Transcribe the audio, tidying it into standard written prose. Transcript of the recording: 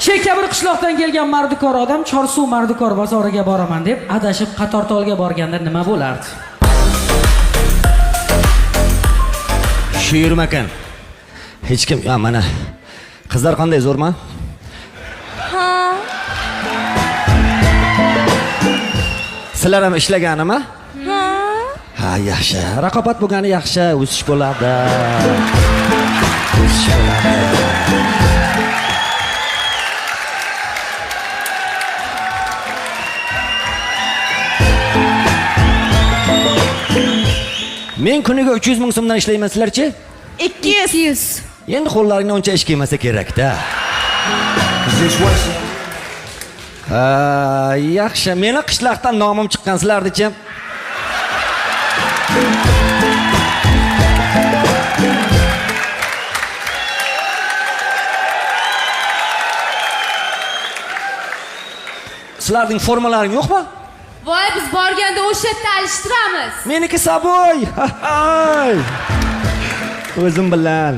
Chekka bir qishloqdan kelgan mardikor odam Chorsuv mardikor bozoriga boraman deb adashib Qatortolga borganda nima bo'lardi? Shu yurmakan. Hech kim, ha, mana. Qizlar qanday, zo'rmi? Ha. Sizlar ham ishlaganimi? Ha. Ha, yaxshi. Raqobat bo'lgani yaxshi, o'sish bo'ladi. O'sish bo'ladi. Men kuniga 300 ming so'mdan ishlayman, sizlarchi? 200. 200. Endi qo'llaringdan uncha ish kelmasa kerak-da. Ha, yaxshi. Meni qishloqdan nomim chiqqan, sizlarnichi? Sizlarning formalaring yo'qmi? Voy, biz borganda o'sha yerda alishtiramiz. Meniki saboy. O'zim bilan.